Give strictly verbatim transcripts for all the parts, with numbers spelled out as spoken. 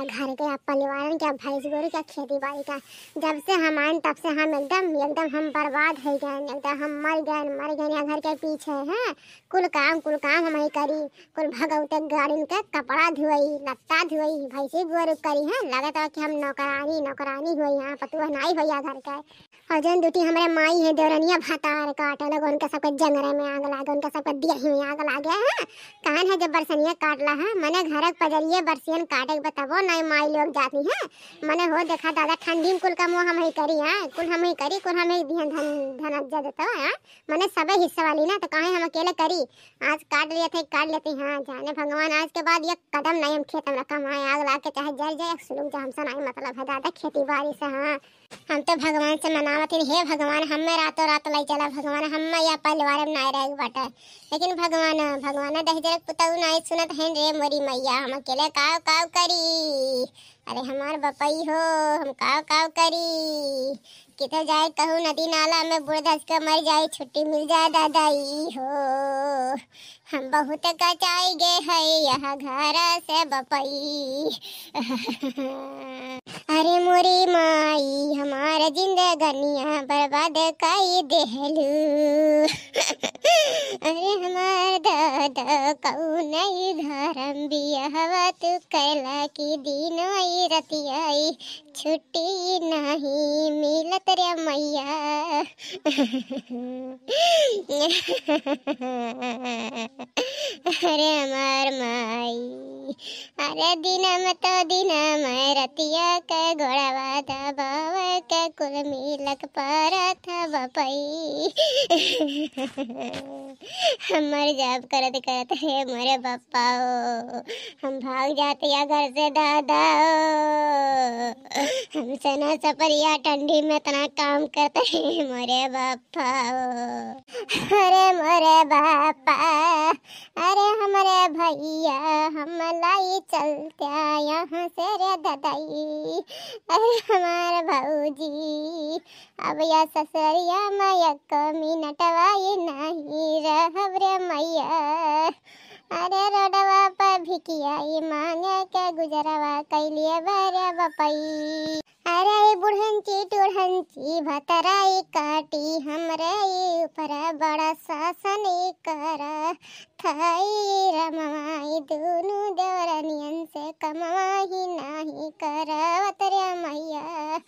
घर के, अब परिवारन के, अब भैंस गोरू के, खेती बाड़ी का। जब से हम आइन तब से हम एकदम, एकदम हम बर्बाद होइ गए, एकदम हम मर गए, मर गए यहाँ घर के पीछे, हैं। कुल काम, कुल काम हमही करी, कुल भगौते गाड़िन के कपड़ा धोई, लत्ता धोई, भैंसी गोरू करी, हैं। लगत बा कि हम नौकरानी, नौकरानी होई यहाँ, पतुआ नाई होई यहाँ घर के। और जौन दुटी हमरे माई है, देवरनिया भतार काटे लोग, उनका सबके जंगरे में आग लागे, उनका सबके देही में आग लागे, हैं। काहे है जब बरसनिया काटला है, मने घर के पजरिए बरसियन काटे के बताबो नहीं माई लोग जाती हैं। मने हो देखा दादा, ठंडी में कुल काम वो हमही करी, हैं, कुल हमही करी, कुल हमही दिहन धन, धन अज्जा देता है, हैं। मने सबे हिस्सा वाली ना, तो काहे हम अकेले करी? आज काट लिया थे, काट लेती, हाँ, जाने भगवान आज के बाद ये कदम नहीं हम खेत में रखम, हाँ, आग लाग के चाहे जल जाए, सुलग जा, हमसे नहीं मतलब है दादा खेती बाड़ी से, हाँ। हम तो भगवान से मनावत हन, हे भगवान, हमें रातों रात लई चला भगवान, हमें या परिवार में नाय रहे के बाटे। लेकिन भगवान, भगवान दहिजरक पुतऊ नाय सुनत हैं रे मोरी मैया, हम अकेले काव काव करी। अरे हमार बपई हो, हम काव काव करी। किथे जाए कहूँ नदी नाला में बूड़ धस के मर जाई, छुट्टी मिल जाए दादाई हो। हम बहुत कचाई गे है यह घर से बपई। अरे मोरी माई, हमार जिंदगनिया बर्बाद कई देहलू। अरे हमार दादा, कौन ई धर्म बियाहवा तू कैला की दिन ई रतिया ई छुट्टी नहीं मिलत रे मैया। अरे हमार माई, अरे दिनम तो दिनम रतिया के गोड़वा दबावे के कुल मिलक परत बपई। हम मर जाब करत करत, हे मोरे बप्पा हो, हम भाग जाते या घर से दादा हो। हमसे ना सपरिया ठंडी में इतना काम करते, हे मोरे बप्पा हो। अरे मोरे बप्पा, अरे हमरे भैया, हम लाई चलते यहाँ से रे ददाई। अरे हमार भौजी, अब या ससुरिया में एक मिनटवा ये नहीं रहब रे मैया। अरे रोडवा पर भिकिया ये मांगे के गुजरवा कैलिए बरे बपई। अरे ई बुढ़ंची टुढ़ंची भतराई काटी, हमरे ई ऊपर बड़ा शासन ई कर। थाई रमवाई दुनु देवरनियन से कमवाही नाही करवत रे मैया।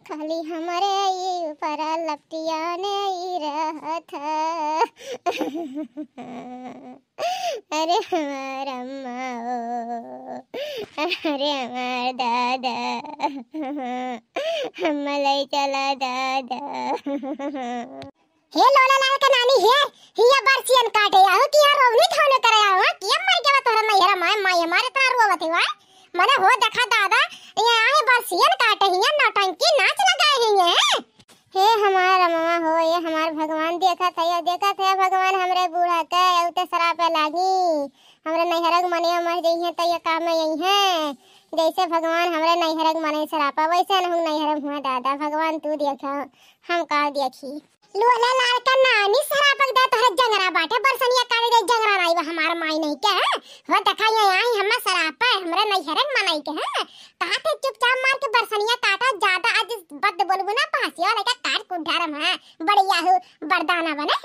खाली हमरे ई ऊपर लपटियाने ई रहत। अरे हमार अम्मा ओ, अरे हमार दादा, हम लई चला दादा। हे लोला लाल के नानी हे, हिया बरसियन काटे आहो कि यहाँ रोवनी धोने करे आहो, हाँ? किया मर गया तोहरा नैहरा माय, माय हमारे इतना रोवत है, वाय? मने हो देखा दादा, ये आए बरसियन काटे हिया, नौटंकी नाच लगाए हिया, हैं? हे हमार अम्मा हो, ये हमार भगवान देखत है, देखत है भगवान हमरे बूढ़ा के, उते सरापे लागी। हमरे नैहरा के मने मर जइहें तो ये काम में यही हैं। जैसे भगवान हमरे नैहरा के मने सरापा, वैसे न हम नैहरा में हुआ दादा। भगवान तू देखा, हम का देखी। लोला लाल का नानी सरापक दे तोहरे जंगरा बाटे, बरसनिया काटे दे जंगरा नाई बा हमार माई नहीं के, हैं? हो देखा ये आई हमें सरापा, हमरे नैहरा के मनाई के, हैं? कहा थे चुपचाप मार के बरसनिया काटा, ज्यादा आज बद बोलबू ना, फांसी वाला का काट कुट ढारम है, बड़िया हो, बरदाना बने।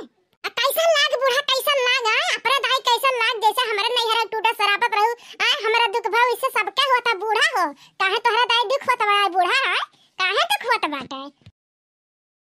आ कैसन लाग बूढ़ा, कैसन लाग, आ? अपने दाई कैसन लाग, जैसे हमरे नैहरा टूटा सरापत रहू, आ? हमरा दुख भाव इससे सबके होता बूढ़ा हो। काहे तोहरा दाई दुख होत बा बूढ़ा, आ? काहे दुख होत बाटे?